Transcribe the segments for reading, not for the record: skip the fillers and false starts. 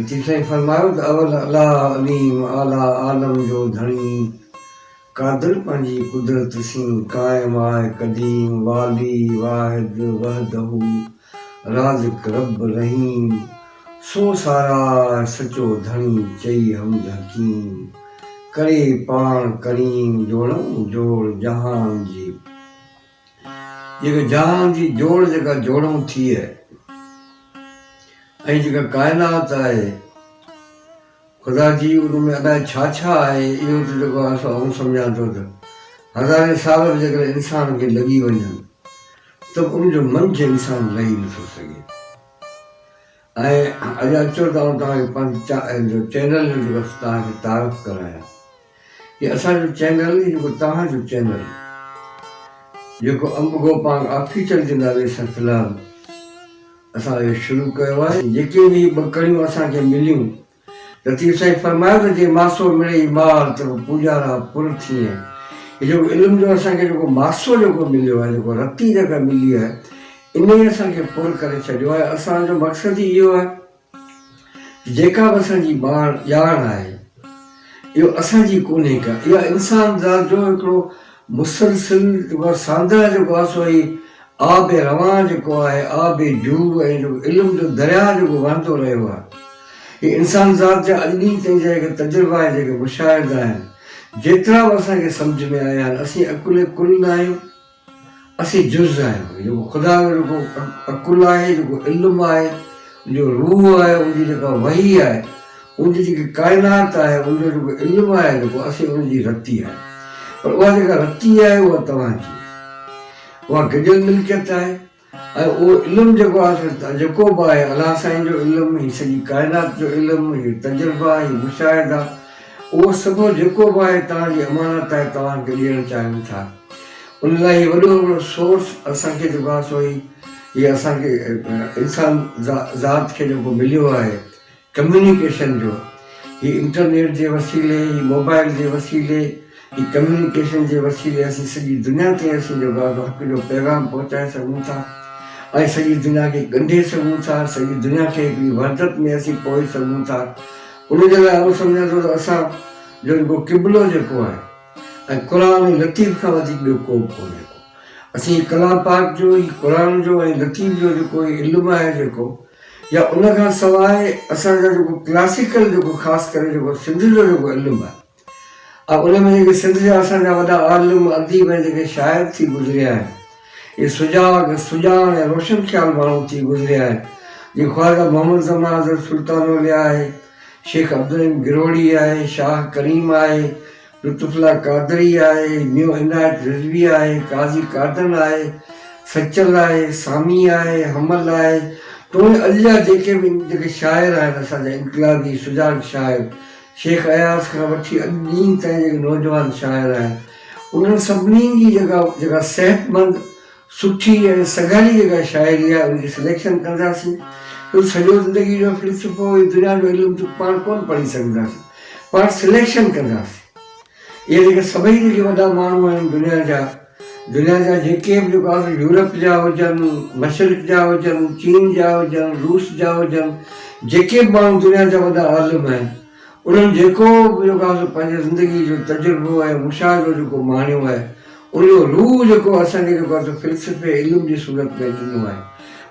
لطيف سائين فرمايو ته اول الله عليم اعليٰ عالم جو ڌڻي قادر پنهنجي قدرت سين قائم آهي قديم والي واحد وحده رازق رب رحيم سو ساراهه سچو ڌڻي چئي حمد حڪيم ڪري پاڻ ڪريم جوڙئون جوڙ جهان جي. جيڪا جهان جي جوڙ جيڪا جوڙئون ٿئي ۽ جيڪا ڪائنات آهي خدا جي ان ۾ الائي ڇا ڇا آهي اهو ته جيڪو آهي سو آئون سمجهان ٿو ته هزارين سال به جيڪڏهن انسان کي لڳي وڃن ته به ان جو منجهه انسان لهي نٿو سگهي ۽ اڄ اچو ته آئون توهان کي پنهنجي چينل جو جيڪو توهان کي تعارف ڪرايان. هي اسان جو چينل هي جيڪو توهان جو چينل جيڪو انب گوپانگ آفيشل جي نالي سان في الحال اسان اهو شروع ڪيو آهي جيڪي به ٻه ڪڙيون اسان کي مليون لطيف سائين فرمايو ته جي ماسو مڙئي مال ته به پوڄارا پر ٿئين هي جيڪو علم جو اسان کي جيڪو ماسو جيڪو مليو آهي جيڪو رتي جيڪا ملي آهي انهي اسان کي پر ڪري ڇڏيو آهي اسان جو مقصد ئي اهو آهي جيڪا به اسان جي ٻاڻ ڄاڻ آهي، اهو اسان جي ڪونهي ڪا، اها انسان ذات جو هڪڙو مسلسل جيڪو آهي ساندهه جيڪو آهي سو هي آب روان جيڪو آهي، آب جوء ۽ جيڪو علم جو درياهه جيڪو وهندو رهيو آهي. هي انسان ذات جا اڄ ڏينهن تائين جا جيڪي تجربا ۽ جيڪي مشاهدا آهن، جيترا به اسان کي سمجهه ۾ آيا آهن، اسين عقل ڪل نه آهيون، اسين جز آهيون، جيڪو خدا جو جيڪو عقل آهي، جيڪو علم آهي، ان جو روح آهي، ان جي جيڪا وحي آهي، ان جي جيڪي ڪائنات آهي، ان جو جيڪو علم آهي جيڪو اسين ان جي رتي آهيون. پر اها جيڪا رتي آهي اها توهان جي آهي. اها گڏيل ملڪيت آهي ۽ اهو علم جيڪو آهي سو جيڪو به آهي الله سائين جو علم، هي سڄي ڪائنات جو علم، هي تجربا، هي مشاهدا، اهو سڀ جيڪو به آهي توهان جي امانت آهي توهان کي ڏيڻ چاهيون ٿا. ان لاء هي وڏو هڪڙو سورس اسان کي جيڪو آهي سو هي هي اسان کي انسان ذات کي جيڪو مليو آهي ڪميونيڪيشن جو هي انٽرنيٽ جي وسيلي هي موبائل جي وسيلي هي ڪميونيڪيشن جي وسيلي اسين سڄي دنيا تائين اسين جيڪو آهي سو حق جو پيغام پهچائي سگهون ٿا ۽ سڄي دنيا کي ڳنڍي سگهون ٿا سڄي دنيا کي هڪڙي وحدت ۾ اسين پوئي سگهون ٿا ان جي لاء آئون سمجهان ٿو ته اسان جو جيڪو قبلو جيڪو آهي ۽ قرآن ۽ لطيف کان وڌيڪ ٻيو ڪو به ڪونهي ڪو. اسين هي ڪلام پاڪ جو هي قرآن جو ۽ لطيف جو جيڪو هي علم آهي جيڪو يا ان کان سواء اسان جا جيڪو ڪلاسيڪل جيڪو خاص ڪري جيڪو سنڌ جو جيڪو علم آهي ۽ ان ۾ جيڪي سنڌ جا اسان جا وڏا عالم اديب ۽ جيڪي شاعر ٿي گذريا آهن اهي سجاڳ سڄاڻ ۽ روشن خيال ماڻهو ٿي گذريا آهن جيئن خواجه محمد زمان حضرت سلطان اولياء آهي شيخ عبدالرحيم گروهڙي آهي شاهه ڪريم آهي لطف الله قادري آهي، ميون عنايت رضوي آهي، قاضي قادن آهي، سچل آهي، سامي آهي، حمل آهي، توڻي اڄ جا جيڪي به جيڪي شاعر آهن اسان جا انقلابي سجاڳ شاعر شيخ اياز کان وٺي اڄ ڏينهن تائين جيڪي نوجوان شاعر آهن انهن سڀني جي جيڪا جيڪا صحتمند سٺي ۽ سگهاري جيڪا شاعري آهي ان جي سليڪشن ڪنداسين ڇو ته سڄو زندگي جو فلسفو ۽ دنيا جو علم ته پاڻ ڪونه پڙهي سگهنداسين پاڻ سليڪشن ڪنداسين اهي جيڪي سڀئي جيڪي وڏا ماڻهو آهن دنيا جا دنيا جا جيڪي به جيڪو آهي يورپ جا هجن مشرق جا هجن چين جا هجن روس جا هجن جيڪي به ماڻهو دنيا جا وڏا عالم آهن انهن جيڪو به جيڪو آهي سو پنهنجي زندگي جو تجربو ۽ مشاهدو جيڪو ماڻيو آهي، ان جو روح جيڪو اسان کي جيڪو آهي سو فلسفي علم جي صورت ۾ ڏنو آهي،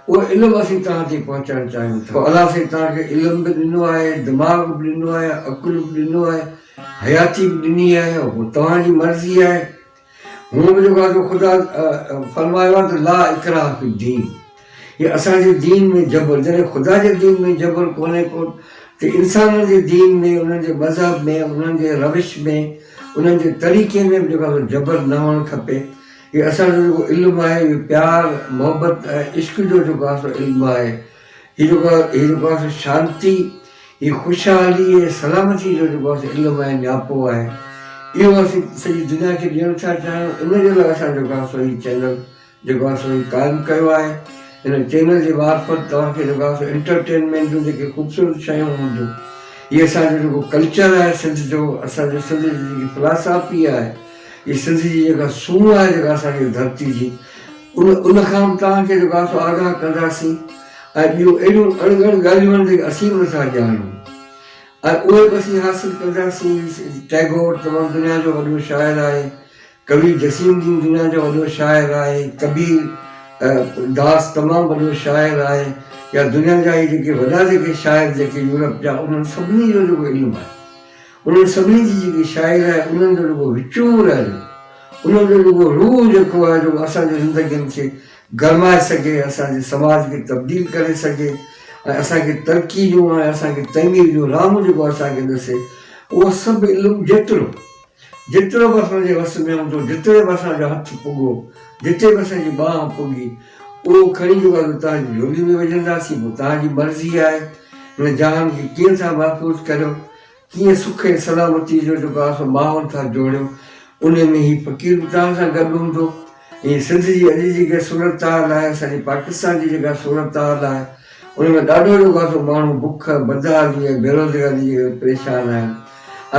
اهو علم اسين توهان تائين پهچائڻ چاهيون ٿا. الله سائين توهان کي علم به ڏنو آهي، دماغ به ڏنو آهي، عقل به ڏنو آهي، حياتي به ڏني آهي، اهو توهان جي مرضي آهي. هونء به جيڪو آهي سو خدا فرمايو آهي ته لا اڪراه في الدين هي اسان جي دين ۾ جبر جڏهن خدا جي دين ۾ جبر ڪونهي ڪو ته انسانن جي دين ۾ انهن جي مذهب ۾ انهن جي روش ۾ انهن جي طريقي ۾ به جيڪو آهي سو جبر نه هئڻ کپي هي اسان جو جيڪو علم آهي اهو پيار محبت ۽ عشق جو جيڪو آهي سو علم آهي هي جيڪو هي جيڪو آهي سو شانتي، هي خوشحالي ۽ سلامتي جو جيڪو آهي سو علم آهي، نياپو آهي. اهو اسين سڄي دنيا کي ڏيڻ ٿا چاهيون. ان جي لاء اسان جيڪو آهي سو هي چينل جيڪو آهي سو هي قائم ڪيو آهي. هن چينل جي معرفت توهان کي جيڪو آهي سو انٽرٽينمينٽ جون جيڪي خوبصورت شيون هونديون، هي اسان جو جيڪو ڪلچر آهي سنڌ جو، اسان جو سنڌ جي جيڪي فلاسافي آهي، هي سنڌ جي جيڪا سونهن آهي جيڪا اسان جي ڌرتي جي، ان ان کان به توهان کي جيڪو آهي سو آگاهه ڪنداسين. ۽ ٻيون اهڙيون اڻ ڳڻ ڳالهيون آهن جيڪي اسين به نٿا ڄاڻون ۽ اهي به اسين حاصل ڪنداسين. ٽئگور تمام دنيا جو وڏو شاعر آهي، ڪوي جسيم الدين دنيا جو وڏو شاعر آهي، ڪبير داس تمام وڏو شاعر آهي يا دنيا جا هي جيڪي وڏا جيڪي شاعر جيڪي يورپ جا انهن سڀني جو جيڪو علم آهي انهن سڀني جي جيڪي شاعري آهي انهن جو جيڪو وچور آهي جيڪو انهن جو جيڪو روح جيڪو آهي جيڪو اسان جي زندگين کي گرمائي سگهي اسان جي سماج کي تبديل ڪري سگهي ۽ اسان کي ترقي جون ۽ اسان کي تعمير جون راهون جيڪو اسان کي ڏسي اهو سڀ علم جيترو جيترو به اسان جي وس ۾ هوندو، جتي به اسان جو هٿ پڳو، جتي به اسان جي ٻانهن پڳي، اهو کڻي جيڪو آهي سو توهان جي جهولي ۾ وجهنداسين، پوء توهان جي مرضي آهي، هن جهان کي ڪيئن ٿا محفوظ ڪريو، ڪيئن سک ۽ سلامتيء جو جيڪو آهي سو ماحول ٿا جوڙيو، انهي ۾ هي فقير به توهان سان گڏ هوندو. ۽ سنڌ جي اڄ جي جيڪا صورتحال آهي، اسان جي پاڪستان جي جيڪا صورتحال آهي، ان ۾ ڏاڍو جيڪو آهي سو ماڻهو بک، بدحالي ۽ بيروزگاري جي ڪري پريشان آهن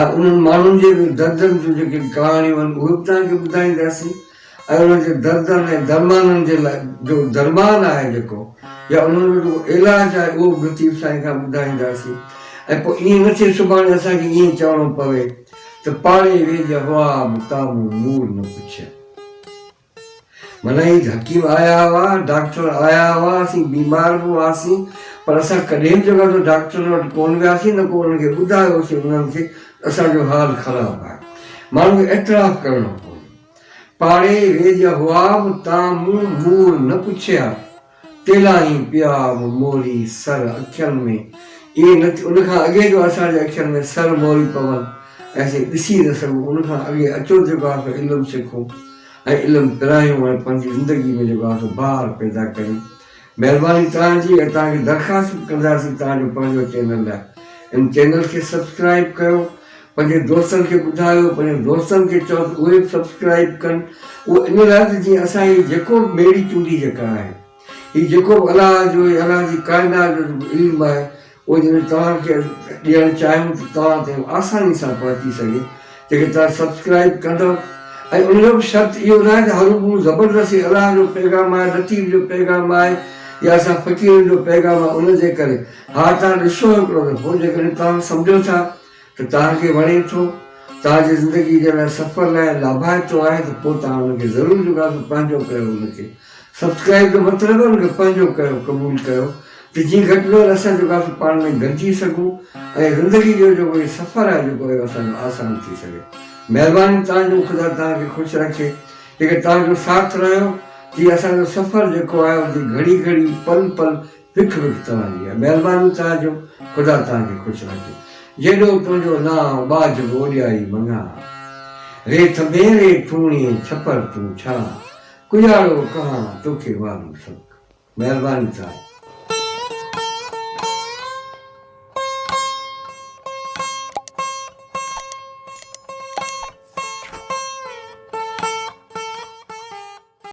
۽ انهن ماڻهن جي به دردن جون جيڪي ڪهاڻيون آهن اهي به توهان کي ٻڌائينداسين ۽ انهن جي دردن ۽ درمانن جي لاء جو درمان آهي جيڪو يا انهن جو جيڪو علاج آهي اهو به لطيف سائين کان ٻڌائينداسين ۽ پوء ائين نه ٿئي سڀاڻي اسان کي ائين چوڻو پوي ته پاڙي ويڄ هئا به تان مون مور نه پڇيا. معنيٰ هي حڪيم آيا هئا، ڊاڪٽر آيا هئا، اسين بيمار به هئاسين، پر اسان ڪڏهن به جيڪو آهي سو ڊاڪٽرن وٽ ڪونه وياسين، نه ڪو انهن کي ٻڌايوسين انهن کي ته اسان جو حال خراب آهي. ماڻهن کي اعتراف ڪرڻو پوندو. پاڙي ويڄ هئا به تان مون مور نه پڇيا. تيلاهين پيا به موري سر اکين ۾، ائين نه ٿي ان کان اڳي جو اسان جي اکين ۾ سر موري پون ۽ اسين ڏسي نه سگهون، ان کان اڳي اچو جيڪو آهي سو علم سکون ۽ علم پرايون ۽ پنهنجي زندگي ۾ جيڪو آهي سو بهار پيدا ڪريون. مهرباني توهان جي ۽ توهان کي درخواست به ڪنداسين توهان جو پنهنجو چينل آهي ان چينل کي سبسڪرائيب ڪيو پنهنجي دوستن کي ٻڌايو، پنهنجي دوستن کي چئو ته اهي به سبسڪرائيب ڪن، اهو ان لاء ته جيئن اسان هي جيڪو به ميڙي چونڊي جيڪا آهي، هي جيڪو به الله جو يا الله جي ڪائنات جو جيڪو علم آهي، اهو جڏهن توهان کي ڏيڻ چاهيون ته توهان تائين آساني سان پهچي سگهي، جيڪڏهن توهان سبسڪرائيب ڪندؤ ۽ ان جو به شرط اهو ناهي ته هروڀرو زبردستي الله جو پيغام آهي، لطيف جو پيغام آهي يا اسان فقيرن جو پيغام آهي ان جي ڪري، ها توهان ڏسو هڪڙو دفعو جيڪڏهن توهان سمجهو ٿا ته توهان کي وڻي ٿو، توهان جي زندگي جي لاء سفر لاء لاڀائتو آهي ته پوء توهان ان کي ضرور جيڪو آهي سو پنهنجو ڪيو ان کي سبسڪرائيب جو مطلب آهي ان کي پنهنجو ڪيو قبول ڪيو ته جيئن گهٽ ۾ گهٽ اسان جيڪو آهي سو پاڻ ۾ گڏجي سگهون ۽ زندگي جو جيڪو هي سفر آهي جيڪو اهو اسان جو آسان ٿي سگهي مهرباني توهان جون خدا توهان کي خوش رکي جيڪي توهان جو ساٿ رهيو جيئن اسان جو سفر جيڪو آهي ان جي گهڙي گهڙي پل پل وک وک توهان جي آ مهرباني توهان جو خدا توهان کي خوش رکي جيڏو تنهنجو نانء ٻاجهه به اوڏيائي مڱان ري ٿنڀي ري ٿوڻي ڇپر تون ڇا ڪڄاڙو ڪهان توکي وارو سڀ مهرباني توهان جي.